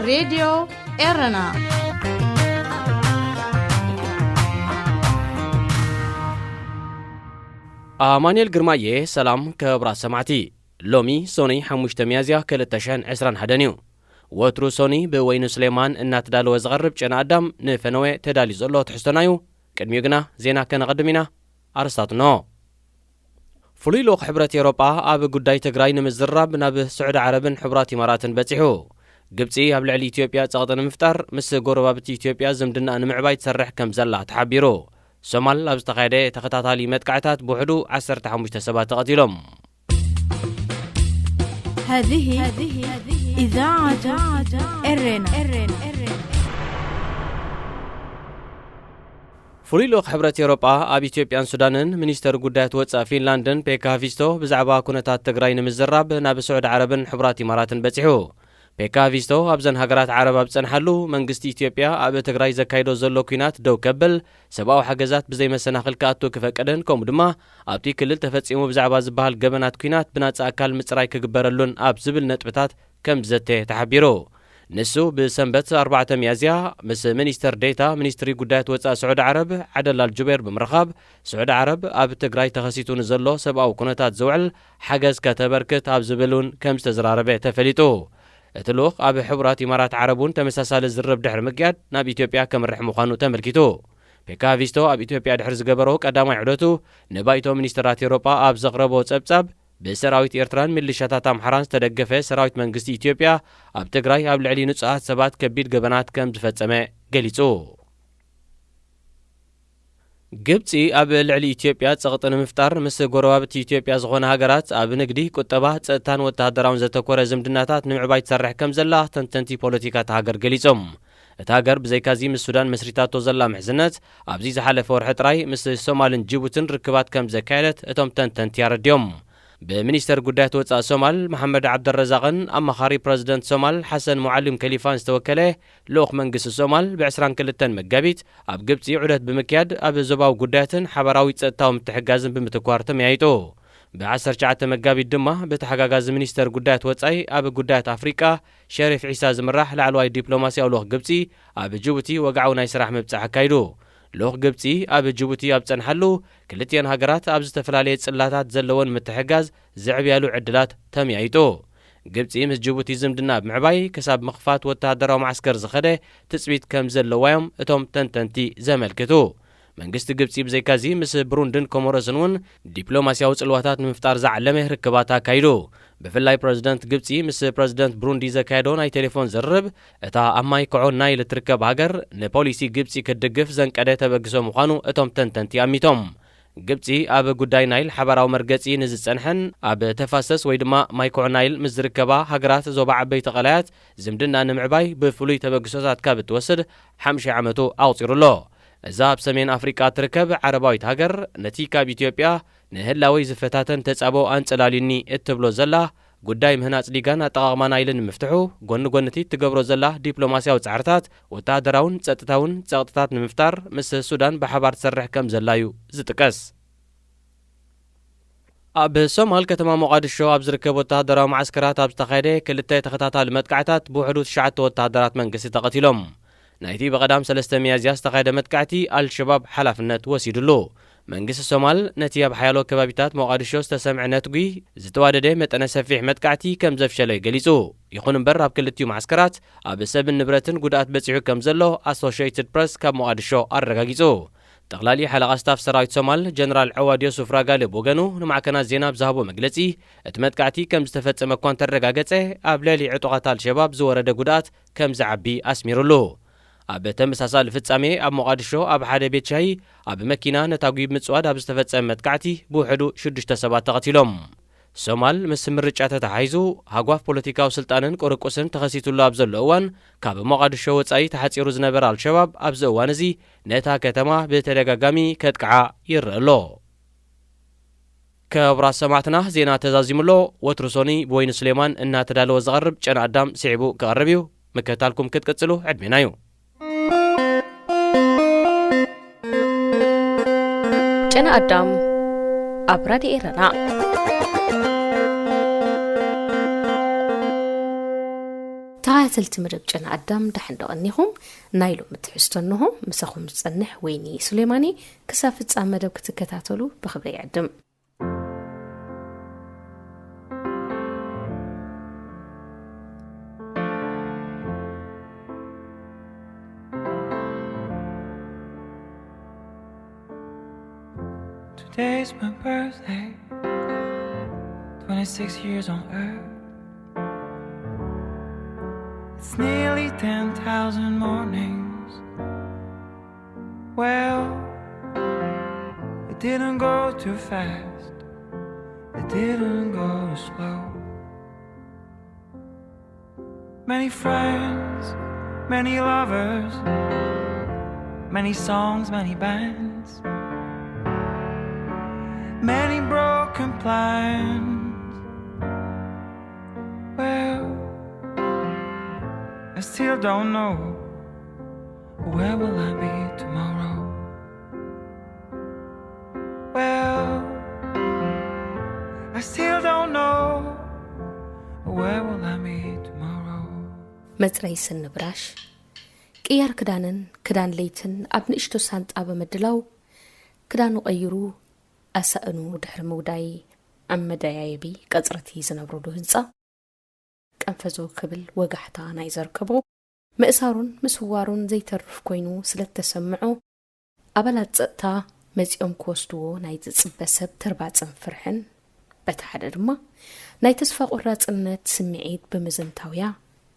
ሬድዮ ኤረና። ኣማኑኤል ግርማየ። ሰላም ክቡራት ሰማዕቲ። ሎሚ ሶኒ ሓሙሽተ ሚያዝያ ክልተ ሽሕን ዕስራን ሓደን እዩ። ወትሩ ሶኒ ብወይኑ ስሌማን እናተዳለወ ዝቐርብ ጨና ኣዳም ንፈነወ ተዳልዩ ዘሎ ትሕዝቶና እዩ። ቅድሚኡ ግና ዜና ከነቐድም ኢና። ኣርስታት እንሆ። ፍሉይ ልኡኽ ሕብረት ኤውሮጳ ኣብ ጉዳይ ትግራይ ንምዝራብ ናብ ስዑዲ ዓረብን ሕቡራት ኢማራትን በጺሑ። ግብጺ ኣብ ልዕሊ ኢትዮጵያ ጸቕጢ ንምፍጣር ምስ ጎረባብቲ ኢትዮጵያ ዝምድና ንምዕባይ ትሰርሕ ከም ዘላ ተሓቢሩ። ሶማል ኣብ ዝተኻየደ ተኸታታሊ መጥቃዕታት ብውሕዱ ዓሰርተ ሓሙሽተ ሰባት ተቐቲሎም። هذه إذاعة إرنا. ፍሉይ ልኡኽ ሕብረት ኤውሮጳ ኣብ ኢትዮጵያን ሱዳንን ሚኒስተር ጉዳያት ወጻኢ ፊንላንድን ፔካ ሃቪስቶ ብዛዕባ ኩነታት ትግራይ ንምዝራብ ናብ ስዑዲ ዓረብን ሕቡራት ኢማራትን በጺሑ። ፔካ ሃቪስቶ ኣብዘን ሃገራት ዓረብ ኣብ ዝጸንሓሉ፣ መንግስቲ ኢትዮጵያ ኣብ ትግራይ ዘካይዶ ዘሎ ኲናት ደው ከብል፣ ሰብኣዊ ሓገዛት ብዘይመሰናኽል ክኣቱ ክፈቅድን ከምኡ ድማ ኣብቲ ክልል ተፈጺሙ ብዛዕባ ዝበሃል ገበናት ኲናት ብናጻ ኣካል ምጽራይ ክግበረሉን ኣብ ዝብል ነጥብታት ከም ዝዘተ ተሓቢሩ። ንሱ ብሰንበት ኣርባዕተ ሚያዝያ ምስ ሚኒስተር ዴታ ሚኒስትሪ ጉዳያት ወጻኢ ስዑዲ ዓረብ ዓደል ኣል ጁቤር ብምርኻብ፣ ስዑዲ ዓረብ ኣብ ትግራይ ተኸሲቱ ንዘሎ ሰብኣዊ ኩነታት ዝውዕል ሓገዝ ከተበርክት ኣብ ዝብል እውን ከም ዝተዘራረበ ተፈሊጡ። እቲ ልኡኽ ኣብ ሕቡራት ኢማራት ዓረብ እውን ተመሳሳሊ ዝርርብ ድሕሪ ምክያድ ናብ ኢትዮጵያ ከምርሕ ምዃኑ ተመልኪቱ። ፔካ ሃቪስቶ ኣብ ኢትዮጵያ ድሕሪ ዝገበሮ ቀዳማይ ዑደቱ ንባይቶ ሚኒስተራት ኤውሮጳ ኣብ ዘቕረቦ ጸብጻብ፣ ብሰራዊት ኤርትራን ሚሊሻታት ኣምሓራን ዝተደገፈ ሰራዊት መንግስቲ ኢትዮጵያ ኣብ ትግራይ ኣብ ልዕሊ ንጹሃት ሰባት ከቢድ ገበናት ከም ዝፈጸመ ገሊጹ። ግብጺ ኣብ ልዕሊ ኢትዮጵያ ጸቕጢ ንምፍጣር ምስ ጎረባብቲ ኢትዮጵያ ዝኾነ ሃገራት ኣብ ንግዲ፣ ቁጠባ፣ ጸጥታን ወተሃደራውን ዘተኮረ ዝምድናታት ንምዕባይ ትሰርሕ ከም ዘላ ተንተንቲ ፖለቲካ እታ ሃገር ገሊጾም። እታ ሃገር ብዘይካዚ ምስ ሱዳን መስሪታቶ ዘላ ምሕዝነት ኣብዚ ዝሓለፈ ወርሒ ጥራይ ምስ ሶማልን ጅቡትን ርክባት ከም ዘካየደት እቶም ተንተንቲ ኣረድዮም። ብሚኒስተር ጉዳያት ወጻኢ ሶማል መሓመድ ዓብደረዛቕን ኣማኻሪ ፕረዚደንት ሶማል ሓሰን ሙዓሊም ከሊፋን ዝተወከለ ልኡኽ መንግስቲ ሶማል ብዕስራን ክልተን መጋቢት ኣብ ግብጺ ዑደት ብምክያድ ኣብ ዞባዊ ጉዳያትን ሓባራዊ ጸጥታዊ ምትሕጋዝን ብምትኳር ተመያይጡ። ብዓሰርተ ትሽዓተ መጋቢት ድማ ብተሓጋጋዚ ሚኒስተር ጉዳያት ወጻኢ ኣብ ጉዳያት ኣፍሪቃ ሸሪፍ ዒሳ ዝምራሕ ላዕለዋይ ዲፕሎማስያዊ ልኡኽ ግብጺ ኣብ ጅቡቲ ወግዓዊ ናይ ስራሕ ምብጻሕ ኣካይዱ። ልኡኽ ግብጺ ኣብ ጅቡቲ ኣብ ዝጸንሓሉ፣ ክልቲኣን ሃገራት ኣብ ዝተፈላለየ ጽላታት ዘለወን ምትሕጋዝ ዘዕብያሉ ዕድላት ተመያይጡ። ግብጺ ምስ ጅቡቲ ዝምድና ኣብ ምዕባይ ክሳብ ምኽፋት ወተሃደራዊ መዓስከር ዝኸደ ትጽቢት ከም ዘለዋ እዮም እቶም ተንተንቲ ዘመልክቱ። መንግስቲ ግብጺ ብዘይካዚ ምስ ብሩንድን ኮሞሮስን እውን ዲፕሎማስያዊ ጽልዋታት ንምፍጣር ዝዓለመ ርክባት ኣካይዱ። ብፍላይ ፕረዚደንት ግብጺ ምስ ፕረዚደንት ብሩንዲ ዘካየዶ ናይ ቴሌፎን ዝርርብ፣ እታ ኣብ ማይ ኮዖ ናይል እትርከብ ሃገር ንፖሊሲ ግብጺ ክትድግፍ ዘንቀደ ተበግሶ ምዃኑ እቶም ተንተንቲ ኣሚቶም። ግብጺ ኣብ ጉዳይ ናይል ሓባራዊ መርገጺ ንዝጸንሐን ኣብ ተፋሰስ ወይ ድማ ማይ ኮዖ ናይል ምስ ዝርከባ ሃገራት ዞባ ዓበይቲ ቀላያት ዝምድና ንምዕባይ ብፍሉይ ተበግሶታት ካብ እትወስድ ሓምሻይ ዓመቱ ኣቑጺሩ ኣሎ። እዛ ኣብ ሰሜን ኣፍሪቃ እትርከብ ዓረባዊት ሃገር፣ ነቲ ካብ ኢትዮጵያ ንህላወይ ዝፈታተን ተጻብኦ ኣንጸላልዩኒ እትብሎ ዘላ ጉዳይ ምህናጽ ሊጋን ኣጠቓቕማ ናይልን ንምፍትሑ፣ ጎኒ ጎኒ እቲ እትገብሮ ዘላ ዲፕሎማስያዊ ጻዕርታት፣ ወተሃደራውን ጸጥታውን ጸቕጥታት ንምፍጣር ምስ ሱዳን ብሓባር ትሰርሕ ከም ዘላ እዩ ዝጥቀስ። ኣብ ሶማል ከተማ ሞቓድሾ ኣብ ዝርከብ ወተሃደራዊ መዓስከራት ኣብ ዝተኻየደ ክልተ ተኸታታሊ መጥቃዕታት ብውሕዱ ትሽዓተ ወተሃደራት መንግስቲ ተቐቲሎም። ናይቲ ብቐዳም ሰለስተ ሚያዝያ ዝተኻየደ መጥቃዕቲ ኣልሸባብ ሓላፍነት ወሲዱሉ። መንግስቲ ሶማል ነቲ ኣብ ሓያሎ ከባቢታት ሞቓድሾ ዝተሰምዐ ነትጒ ዝተዋደደ መጠነ ሰፊሕ መጥቃዕቲ ከም ዘፍሸለ ገሊጹ። ይኹን እምበር ኣብ ክልቲኡ መዓስከራት ኣብ ሰብን ንብረትን ጉድኣት በጺሑ ከም ዘሎ ኣሶሽየትድ ፕረስ ካብ ሞቓድሾ ኣረጋጊጹ። ጠቕላሊ ሓለቓ ስታፍ ሰራዊት ሶማል ጀነራል ዐዋድ ዮሱፍ ራጋለ ብወገኑ ንማዕከናት ዜና ኣብ ዝሃቦ መግለጺ፣ እቲ መጥቃዕቲ ከም ዝተፈጸመ እኳ እንተረጋገጸ፣ ኣብ ልዕሊ ዕጡቓት ኣልሸባብ ዝወረደ ጉድኣት ከም ዝዓቢ ኣስሚሩሉ። ኣብ ተመሳሳሊ ፍጻሜ ኣብ ሞቓድሾ ኣብ ሓደ ቤት ሻሂ ኣብ መኪና ነታጒ ብምጽዋድ ኣብ ዝተፈጸመ መጥቃዕቲ ብውሕዱ ሽዱሽተ ሰባት ተቐቲሎም። ሶማል ምስ ምርጫ ተተሓሒዙ ሃጓፍ ፖለቲካዊ ስልጣንን ቁርቁስን ተኸሲቱሉ ኣብ ዘሎ እዋን፣ ካብ ሞቓድሾ ወጻኢ ተሓጺሩ ዝነበረ ኣልሸባብ ኣብዚ እዋን እዚ ነታ ከተማ ብተደጋጋሚ ከጥቅዓ ይረአ ኣሎ። ክቡራት ሰማዕትና፣ ዜና ተዛዚሙ ኣሎ። ወትሩ ሶኒ ብወይኒ ሱሌማን እናተዳለወ ዝቐርብ ጨና ኣዳም ስዒቡ ክቐርብ እዩ። ምክትታልኩም ክትቅጽሉ ዕድሜና እዩ። ጨና ኣዳም ኣብ ራድዮ ኤረና። ተኸታተልቲ መደብ ጨና ኣዳም፣ ዳሕን ዶ ቀኒኹም? ናይ ሎሚ ትሕዝቶ እንሆ። ምሳኹም ዝጸንሕ ወይኒ ሱሌማኒ። ክሳብ ፍጻመ መደብ ክትከታተሉ ብኽብሪ ይዕድም። Today's my birthday, twenty-six years on earth. It's nearly ten thousand mornings. Well, it didn't go too fast, it didn't go slow. Many friends, many lovers, many songs, many bands, many broken plans. Well, I still don't know, where will I be tomorrow? Well, I still don't know, where will I be tomorrow? መጽረይ ስኒ ብራሽ፣ ቅያር ክዳንን ክዳን ለይትን ኣብ ንእሽቶ ሳንጣ ብምድላው፣ ክዳኑ ቀይሩ ኣሳእኑ ድሕሪ ምውዳይ፣ ኣብ መደያየቢ ቀጽሪ እቲ ዝነብሩሉ ህንጻ ቀንፈዞ ክብል ወጋሕታ ናይ ዘርከቦ፣ ምእሳሩን ምስዋሩን ዘይተርፍ ኮይኑ ስለ እተሰምዖ፣ ኣባላት ጸጥታ መጺኦም ክወስድዎ ናይ ዝጽበ ሰብ ተርባጽን ፍርሕን በቲ ሓደ ድማ ናይ ተስፋ ቁራጽነት ስምዒት ብምዝንታውያ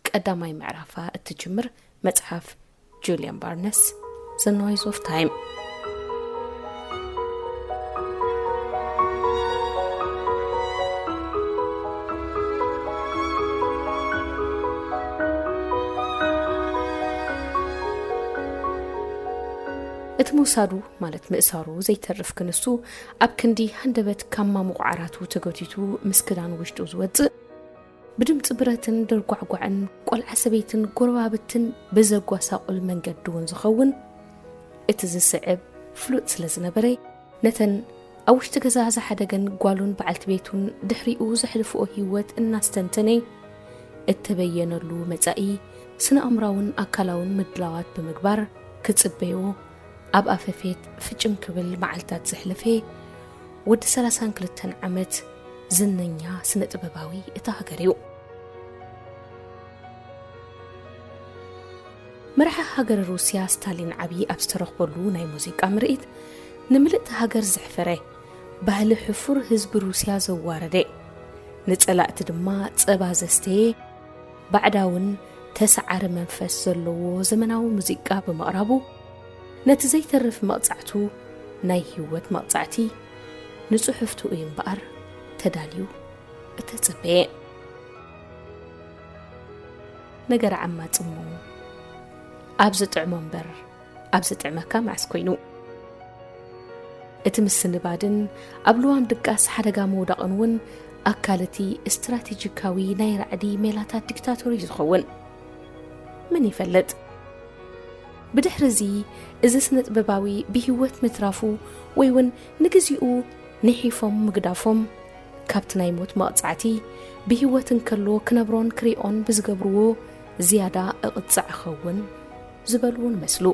ቀዳማይ ምዕራፋ እትጅምር መጽሓፍ ጁልያን ባርነስ The Noise of Time። እቲ ምውሳዱ ማለት ምእሳሩ ዘይተርፍ ክንሱ፣ ኣብ ክንዲ ሃንደበት ካብ ማሙቕ ዓራቱ ተጎቲቱ ምስ ክዳን ውሽጡ ዝወጽእ፣ ብድምጺ ብረትን ደርጓዕጓዕን ቆልዓ ሰበይትን ጎረባብትን ብዘጓሳቑል መንገዲ እውን ዝኸውን፣ እቲ ዝስዕብ ፍሉጥ ስለ ዝነበረ፣ ነተን ኣብ ውሽጢ ገዛ ዝሓደገን ጓሉን በዓልቲ ቤቱን ድሕሪኡ ዘሕልፍኦ ህይወት እናስተንተነ፣ እተበየነሉ መጻኢ ስነ-ኣእምራውን ኣካላውን ምድላዋት ብምግባር ክጽበዮ ኣብ ኣፈፌት ፍጭም ክብል መዓልታት ዘሕለፈ ወዲ ሰላሳን ክልተን ዓመት ዝነኛ ስነ-ጥበባዊ እታ ሃገር እዩ። መራሒ ሃገረ ሩስያ ስታሊን ዓቢ ኣብ ዝተረኽበሉ ናይ ሙዚቃ ምርኢት፣ ንምልእቲ ሃገር ዘሕፈረ፣ ባህሊ ሕፉር ህዝቢ ሩስያ ዘዋረደ፣ ንጸላእቲ ድማ ጸባ ዘስተየ፣ ባዕዳውን ተሰዓሪ መንፈስ ዘለዎ ዘመናዊ ሙዚቃ ብምቕራቡ፣ ነቲ ዘይተርፍ መቕጻዕቱ ናይ ህይወት መቕጻዕቲ ንጽሑፍቱ እዩ እምበኣር ተዳልዩ እተጸበየ። ነገር ዓማጺ እሞ ኣብ ዝጥዕሞ እምበር ኣብ ዝጥዕመካ መዓስ ኮይኑ? እቲ ምስንባድን ኣብ ልዋም ድቃስ ሓደጋ ምውዳቕን እውን ኣካል እቲ ስትራቴጂካዊ ናይ ራዕዲ ሜላታት ዲክታቶር እዩ ዝኸውን። መን ይፈልጥ? ብድሕሪ እዚ፣ እዚ ስነ-ጥበባዊ ብህይወት ምትራፉ ወይ እውን ንግዚኡ ንሒፎም ምግዳፎም፣ ካብቲ ናይ ሞት መቕጻዕቲ ብህይወት እንከሎ ክነብሮን ክሪኦን ብዝገብርዎ ዝያዳ እቕጻዕ እኸውን ዝበሉ እውን መስሉ።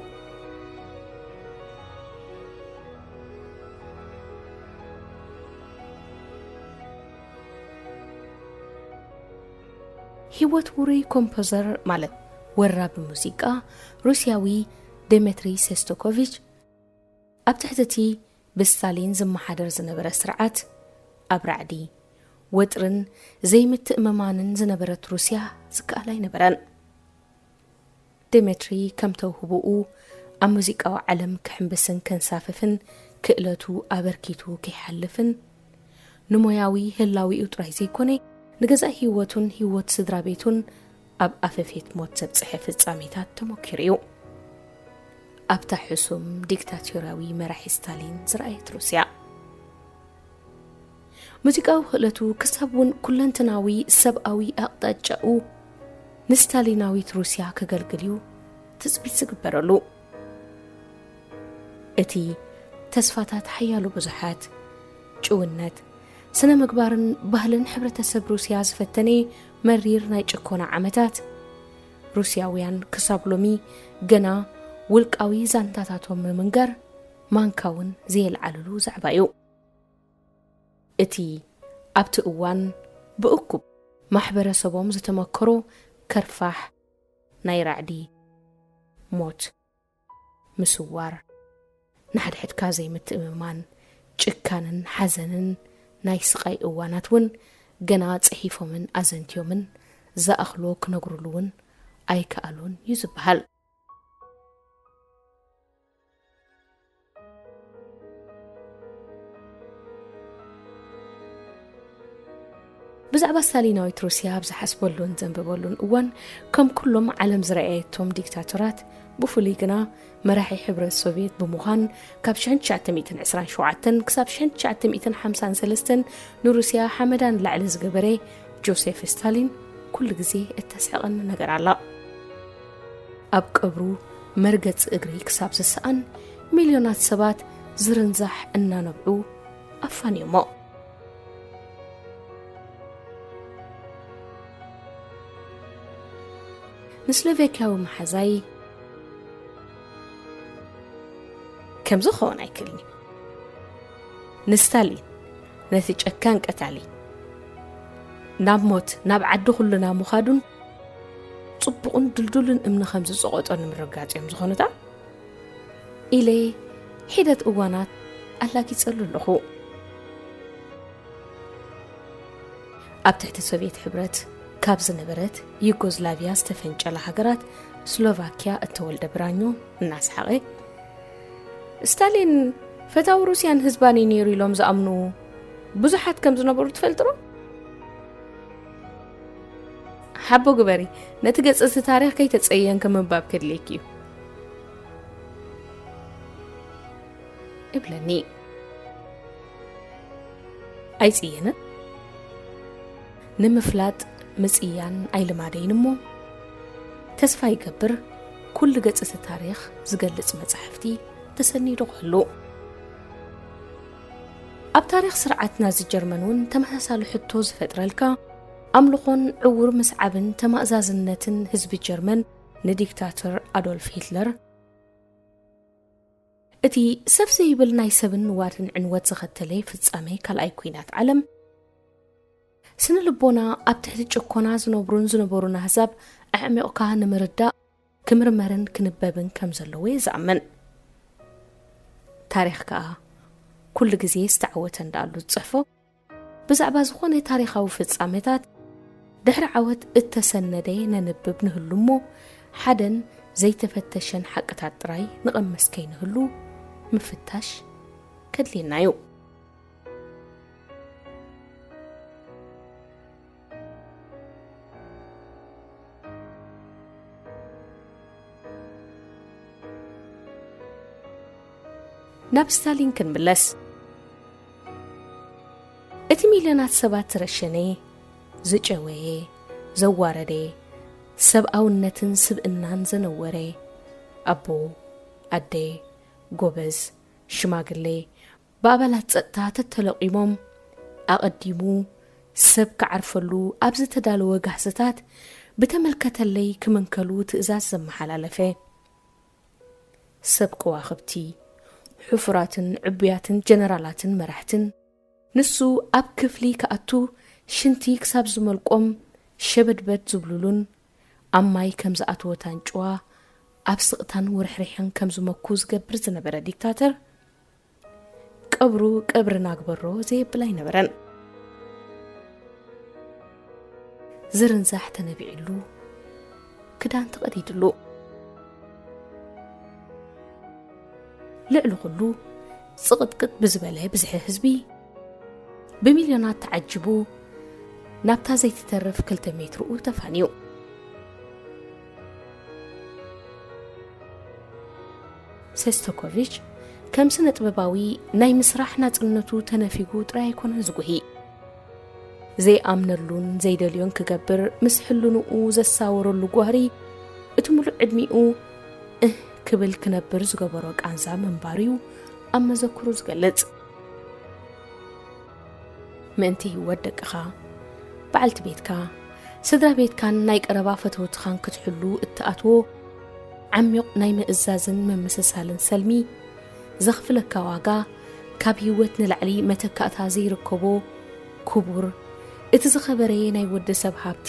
ህይወት ውሩይ ኮምፖዘር ማለት ወራቢ ሙዚቃ ሩስያዊ ዴሜትሪ ሴስቶኮቪች፣ ኣብ ትሕቲ እቲ ብስታሊን ዝመሓደር ዝነበረ ስርዓት፣ ኣብ ራዕዲ፣ ወጥርን ዘይምትእምማንን ዝነበረት ሩስያ ዝከኣል ኣይነበረን። ዴሜትሪ ከም ተውህቦኡ ኣብ ሙዚቃዊ ዓለም ክሕምብስን ከንሳፍፍን ክእለቱ ኣበርኪቱ ከይሓልፍን፣ ንሞያዊ ህላዊኡ ጥራይ ዘይኮነ፣ ንገዛእ ህይወቱን ህይወት ስድራ ቤቱን ኣብ ኣፈፌት ሞት ዘብጽሐ ፍጻሜታት ተመኪሩ እዩ። ኣብታ ሕሱም ዲክታቶርያዊ መራሒ ስታሊን ዝረኣየት ሩስያ። ሙዚቃዊ ክእለቱ ክሳብ እውን ኩለንተናዊ ሰብኣዊ ኣቕጣጫኡ ንስታሊናዊት ሩስያ ከገልግል እዩ ትጽቢት ዝግበረሉ። እቲ ተስፋታት ሓያሎ ብዙሓት፣ ጭውነት፣ ስነ ምግባርን ባህልን ሕብረተሰብ ሩስያ ዝፈተነ መሪር ናይ ጭኮና ዓመታት፣ ሩስያውያን ክሳብ ሎሚ ገና ውልቃዊ ዛንታታቶም ምምንጋር ማንካ እውን ዘየልዓልሉ ዛዕባ እዩ። እቲ ኣብቲ እዋን ብእኩብ ማሕበረሰቦም ዝተመከሮ ከርፋሕ ናይ ራዕዲ፣ ሞት፣ ምስዋር፣ ንሓድሕድካ ዘይምትእምማን፣ ጭካንን ሓዘንን ናይ ስቓይ እዋናት እውን ገና ጽሒፎምን ኣዘንትዮምን ዝኣኽሎ ክነግሩሉ እውን ኣይከኣሉን እዩ ዝበሃል። ብዛዕባ ስታሊናዊት ሩስያ ኣብ ዝሓስበሉን ዘንብበሉን እዋን፣ ከም ኩሎም ዓለም ዝረኣየቶም ዲክታቶራት፣ ብፍሉይ ግና መራሒ ሕብረት ሶቭየት ብምዃን፣ ካብ ሽሕን ትሽዓተ ሚእትን ዕስራን ሸውዓተን ክሳብ ሽሕን ትሽዓተ ሚእትን ሓምሳን ሰለስተን ንሩስያ ሓመዳ ንላዕሊ ዝገበረ ጆሴፍ ስታሊን፣ ኩሉ ግዜ እተስሕቐኒ ነገር ኣላ። ኣብ ቀብሩ መርገጺ እግሪ ክሳብ ዝሰኣን፣ ሚልዮናት ሰባት ዝርንዛሕ እናነብዑ ኣፋንዮሞ። ንስሎቬክያዊ መሓዛይ ከምዚ ክኸውን ኣይክእልን እዩ። ንስታሊን፣ ነቲ ጨካን ቀታሊ፣ ናብ ሞት፣ ናብ ዓዲ ኩልና ምኻዱን ጽቡቕን ድልዱልን እምኒ ከም ዝጸቐጦ ንምርግጋጽ እዮም ዝኾኑታ ኢለ ሒደት እዋናት ኣላጊጸሉ ኣለኹ። ኣብ ትሕቲ ሶቭየት ሕብረት ካብ ዝነበረት ዩጎዝላቪያ ዝተፈንጨላ ሃገራት ስሎቫኪያ እተወልደ ብራኞ እናሰሓቐ፣ ስታሊን ፈታዊ ሩስያን ህዝባን እዩ ነይሩ ኢሎም ዝኣምኑ ብዙሓት ከም ዝነበሩ ትፈልጢ ዶ? ሓቦ ግበሪ፣ ነቲ ገጽ እቲ ታሪኽ ከይተጸየንኪ ምንባብ ከድልየኪ እዩ። እብለኒ። ኣይጽየንን። ንምፍላጥ ምጽያን ኣይልማደይን እሞ፣ ተስፋ ይገብር ኩሉ ገጽ እቲ ታሪኽ ዝገልጽ መጻሕፍቲ ተሰኒዱ ክህሉ። ኣብ ታሪኽ ስርዓት ናዚ ጀርመን እውን ተመሳሳሊ ሕቶ ዝፈጥረልካ፣ ኣምልኾን ዕዉር ምስዓብን ተማእዛዝነትን ህዝቢ ጀርመን ንዲክታተር ኣዶልፍ ሂትለር፣ እቲ ሰፍ ዘይብል ናይ ሰብን ንዋትን ዕንወት ዘኸተለ ፍጻሜ ካልኣይ ኲናት ዓለም፣ ስነ ልቦና ኣብ ትሕቲ ጭኮና ዝነብሩን ዝነበሩን ኣህዛብ ኣዕሚቕካ ንምርዳእ ክምርመርን ክንበብን ከም ዘለዎ እየ ዝኣምን። ታሪኽ ከኣ ኩሉ ግዜ ዝተዓወተ እንዳኣሉ ዝጽሕፎ፣ ብዛዕባ ዝኾነ ታሪኻዊ ፍጻሜታት ድሕሪ ዓወት እተሰነደ ነንብብ ንህሉ እሞ፣ ሓደን ዘይተፈተሸን ሓቅታት ጥራይ ንቐምስ ከይንህሉ ምፍታሽ ከድልየና እዩ። ናብ ስታሊን ክንምለስ። እቲ ሚልዮናት ሰባት ዝረሸነ፣ ዝጨወየ፣ ዘዋረደ፣ ሰብኣውነትን ስብእናን ዘነወረ፣ ኣቦ፣ ኣደ፣ ጎበዝ፣ ሽማግሌ፣ ብኣባላት ጸጥታ ተተለቒሞም፣ ኣቐዲሙ ሰብ ክዓርፈሉ ኣብ ዝተዳለወ ጋህስታት ብተመልከተለይ ክምንከሉ ትእዛዝ ዘመሓላለፈ፣ ሰብ ከዋኽብቲ፣ ሕፉራትን ዕቡያትን ጀነራላትን መራሕትን፣ ንሱ ኣብ ክፍሊ ክኣቱ ሽንቲ ክሳብ ዝመልቆም ሸበድበድ ዝብሉሉን፣ ኣብ ማይ ከም ዝኣተወት ኣንጭዋ ኣብ ስቕታን ውርሕርሕን ከም ዝመኩ ዝገብር ዝነበረ ዲክታተር፣ ቀብሩ ቀብርና ግበሮ ዘየብል ኣይነበረን። ዝርንዛሕ ተነቢዕሉ፣ ክዳን ተቐዲድሉ። ልዕሊ ኩሉ፣ ጽቕጥቅጥ ብዝበለ ብዝሒ ህዝቢ፣ ብሚልዮናት ተዓጂቡ፣ ናብታ ዘይትተርፍ ክልተ ሜትርኡ ተፋንዩ። ሴስቶኮቪች ከም ስነ ጥበባዊ ናይ ምስራሕ ናጽነቱ ተነፊጉ ጥራይ ኣይኮነን ዝጉሂ። ዘይኣምነሉን ዘይደልዮን ክገብር ምስ ሕልንኡ ዘሳወረሉ ጓህሪ፣ እቲ ምሉእ ዕድሚኡ እህ ክብል ክነብር ዝገበሮ ቃንዛ ምንባሩ እዩ ኣብ መዘክሩ ዝገልጽ። ምእንቲ ህይወት ደቅኻ፣ በዓልቲ ቤትካ፣ ስድራ ቤትካን ናይ ቀረባ ፈተውትኻን ክትሕሉ እትኣትዎ ዓሚቕ ናይ ምእዛዝን ምምስሳልን ሰልሚ ዘኽፍለካ ዋጋ፣ ካብ ህይወት ንላዕሊ መተካእታ ዘይርከቦ ክቡር፣ እቲ ዝኸበረ ናይ ወዲ ሰብ ሃብቲ፣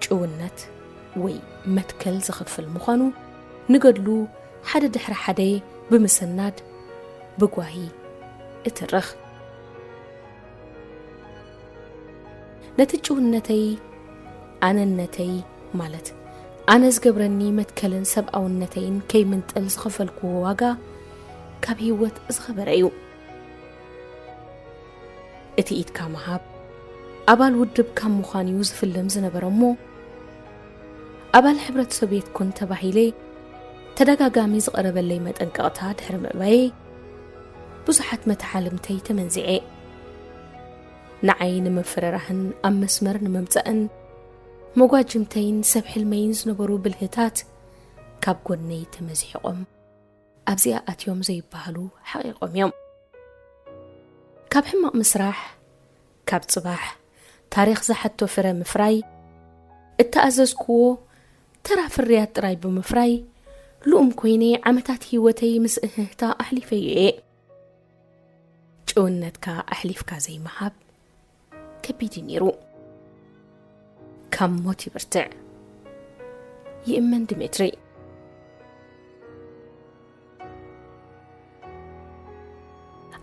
ጭውነት ወይ መትከል ዝኽፍል ምዃኑ፣ ንገድሉ ሓደ ድሕሪ ሓደ ብምስናድ ብጓሂ እትርኽ። ነቲ ጭውነተይ፣ ኣነነተይ፣ ማለት ኣነ ዝገብረኒ መትከልን ሰብኣውነተይን ከይምንጠል ዝኸፈልክዎ ዋጋ፣ ካብ ህይወት ዝኸበረ እዩ። እቲ ኢድካ ምሃብ፣ ኣባል ውድብ ካብ ምዃን እዩ ዝፍልም ዝነበረ እሞ፣ ኣባል ሕብረት ሶቭየት ኩን ተባሂለ ተደጋጋሚ ዝቐረበለይ መጠንቀቕታ ድሕሪ ምእባየይ፣ ብዙሓት መተሓልምተይ ተመንዚዐ። ንዓይ ንምፍርራህን ኣብ መስመር ንምምጻእን መጓጅምተይን ሰብ ሕልመይን ዝነበሩ ብልህታት ካብ ጎነይ ተመዚሒቖም ኣብዚኣ ኣትዮም ዘይበሃሉ ሓቒቖም እዮም። ካብ ሕማቕ ምስራሕ፣ ካብ ጽባሕ ታሪኽ ዝሓቶ ፍረ ምፍራይ፣ እተኣዘዝክዎ ተራ ፍርያት ጥራይ ብምፍራይ፣ ልኡም ኮይነ ዓመታት ህይወተይ ምስ እህህታ ኣሕሊፈዮ እየ። ጭውነትካ ኣሕሊፍካ ዘይምሃብ ከቢድ እዩ ነይሩ። ካብ ሞት ይብርትዕ። ይእመን ድሜትሪ።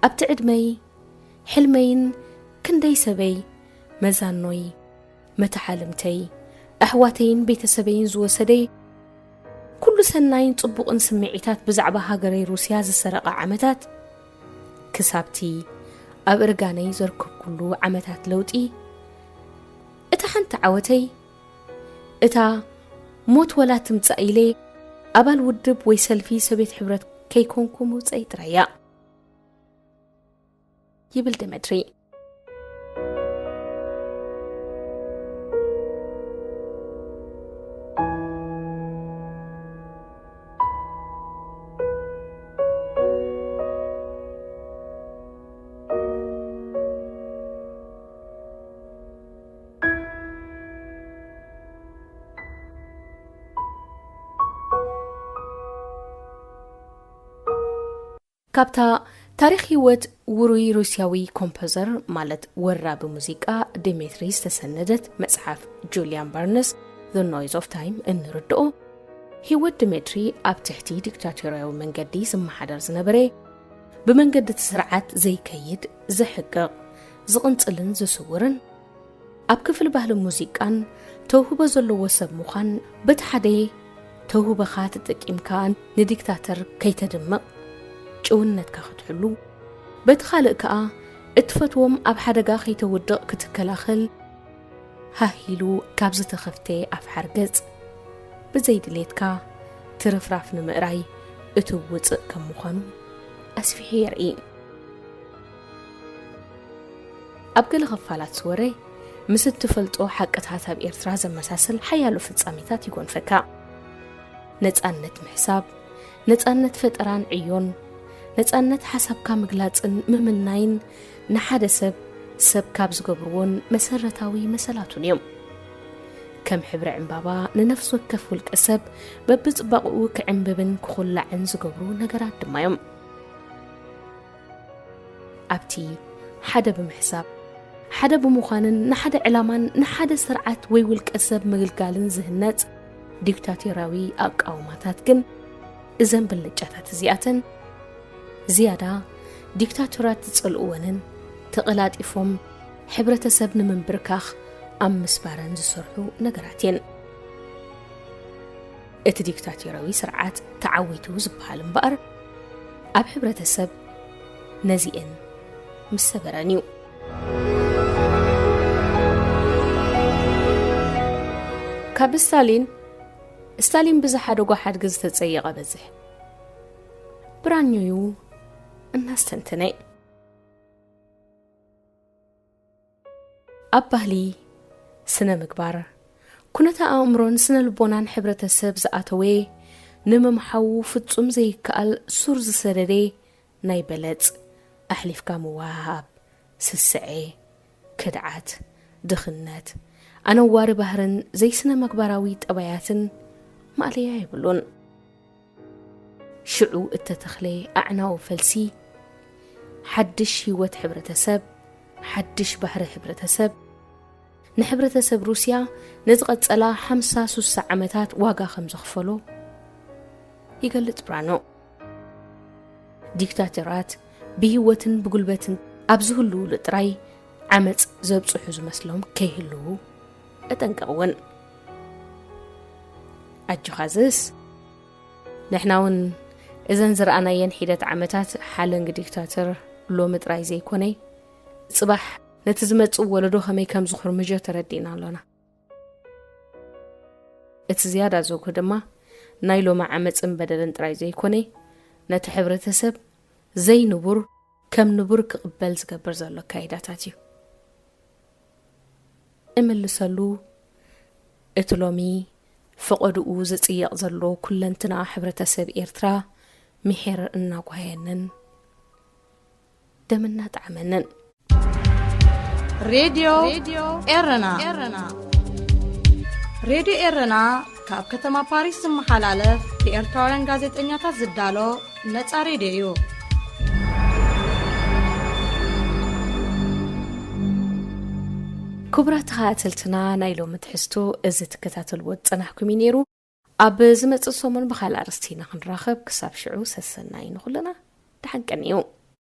ኣብቲ ዕድመይ፣ ሕልመይን ክንደይ ሰበይ፣ መዛኖይ፣ መተሓልምተይ፣ ኣሕዋተይን ቤተሰበይን ዝወሰደ፣ ኩሉ ሰናይን ጽቡቕን ስምዒታት ብዛዕባ ሃገረይ ሩስያ ዝሰረቐ ዓመታት፣ ክሳብቲ ኣብ እርጋነይ ዘርኩብኩሉ ዓመታት ለውጢ፣ እታ ሓንቲ ዓወተይ፣ እታ ሞት ወላ ትምጻእ ኢለ ኣባል ውድብ ወይ ሰልፊ ሶብየት ሕብረት ከይኮንኩ ምውጸይ ጥራይ እያ። ይብል ድመትሪ። ካብታ ታሪኽ ህይወት ውሩይ ሩስያዊ ኮምፖዘር፣ ማለት ወራቢ ሙዚቃ፣ ዲሜትሪ ዝተሰነደት መጽሓፍ ጁልያን ባርነስ፣ The Noise of Time፣ እንርድኦ፣ ህይወት ዲሜትሪ ኣብ ትሕቲ ዲክታቶርያዊ መንገዲ ዝመሓደር ዝነበረ፣ ብመንገዲ እቲ ስርዓት ዘይከይድ፣ ዝሕቅቕ፣ ዝቕንጽልን ዝስውርን፣ ኣብ ክፍሊ ባህልን ሙዚቃን ተውህቦ ዘለዎ ሰብ ምዃን፣ በቲ ሓደ ተውህቦኻ ተጠቂምካ ንዲክታተር ከይተድምቕ ጭውነትካ ክትሕሉ፣ በቲ ካልእ ከኣ እትፈትዎም ኣብ ሓደጋ ከይተውድቕ ክትከላኸል፣ ሃህ ኢሉ ካብ ዝተኸፍተ ኣፍሓር ገጽ ብዘይድሌትካ ትርፍራፍ ንምእራይ እትውጽእ ከም ምዃኑ ኣስፊሑ የርኢ። ኣብ ገለ ክፋላት ዝወረ ምስ እትፈልጦ ሓቅታት ኣብ ኤርትራ ዘመሳስል ሓያሎ ፍጻሜታት ይጎንፈካ። ነጻነት ምሕሳብ፣ ነጻነት ፈጠራን ዕዮን፣ ነጻነት ሓሳብካ ምግላጽን ምምናይን ንሓደ ሰብ ሰብ ካብ ዝገብርዎን መሰረታዊ መሰላቱን እዮም። ከም ሕብሪ ዕምባባ ንነፍሲ ወከፍ ውልቀ ሰብ በብጽባቕኡ ክዕምብብን ክኹላዕን ዝገብሩ ነገራት ድማ እዮም። ኣብቲ ሓደ ብምሕሳብ፣ ሓደ ብምዃንን ንሓደ ዕላማን ንሓደ ስርዓት ወይ ውልቀ ሰብ ምግልጋልን ዝህነጽ ዲክታቶርያዊ ኣቃውማታት ግን፣ እዘን ብልጫታት እዚኣተን ዝያዳ ዲክታቶራት ዝጸልእወንን ተቐላጢፎም ሕብረተሰብ ንምንብርካኽ ኣብ ምስባረን ዝሰርሑ ነገራት እየን። እቲ ዲክታቶርያዊ ስርዓት ተዓዊቱ ዝበሃል እምበኣር፣ ኣብ ሕብረተሰብ ነዚኤን ምስ ሰበረን እዩ። ካብ ስታሊን፣ ስታሊን ብዝሓደጎ ሓድጊ ዝተጸየቐ በዝሕ። ብራኞዩ እናስተንተነ። ኣብ ባህሊ፣ ስነ ምግባር፣ ኩነተ ኣእምሮን ስነ ልቦናን ሕብረተሰብ ዝኣተወ፣ ንምምሓዉ ፍጹም ዘይከኣል ሱር ዝሰደደ ናይ በለጽ፣ ኣሕሊፍካ ምውሃሃብ፣ ስስዐ፣ ክድዓት፣ ድኽነት፣ ኣነዋሪ ባህርን ዘይስነ መግባራዊ ጠባያትን ማእለያ የብሉን። ሽዑ እተተኽለ ኣዕናዊ ፈልሲ፣ ሓድሽ ህይወት ሕብረተሰብ፣ ሓድሽ ባህሪ ሕብረተሰብ፣ ንሕብረተሰብ ሩስያ ንዝቐጸላ ሓምሳ ሱሳ ዓመታት ዋጋ ከም ዘኽፈሎ ይገልጽ ብራኖ። ዲክታተራት ብህይወትን ብጉልበትን ኣብ ዝህልውሉ ጥራይ ዓመጽ ዘብጽሑ ዝመስሎም ከይህልዉ እጠንቀቕ እውን። ኣጆኻ ዝስ፣ ንሕና እውን እዘን ዝረኣናየን ሒደት ዓመታት ሓለንግ ዲክታተር ሎሚ ጥራይ ዘይኮነ፣ ጽባሕ ነቲ ዝመጽእ ወለዶ ከመይ ከም ዝኹርምጆ ተረዲእና ኣሎና። እቲ ዝያዳ ዘጉህ ድማ ናይ ሎሚ ዓመጽን በደልን ጥራይ ዘይኮነ፣ ነቲ ሕብረተሰብ ዘይንቡር ከም ንቡር ክቕበል ዝገብር ዘሎ ኣካይዳታት እዩ። እምልሰሉ፣ እቲ ሎሚ ፈቐድኡ ዝጽየቕ ዘሎ ኩለንትና ሕብረተሰብ ኤርትራ ምሒር እናጓየንን ደም እናጣዕመንን። ሬድዮ ኤረና። ሬድዮ ኤረና ካብ ከተማ ፓሪስ ዝመሓላለፍ ብኤርትራውያን ጋዜጠኛታት ዝዳሎ ነጻ ሬድዮ እዩ። ክቡራት ተኸታተልትና፣ ናይ ሎሚ ትሕዝቶ እዚ ትከታተልዎ ዝጸናሕኩም እዩ ነይሩ። ኣብ ዝመጽእ ሰሙን ብኻልእ ኣርእስቲ ኢና ክንራኸብ። ክሳብ ሽዑ ሰሰናይ ንኹልና፣ ደሓን ቀንዩ።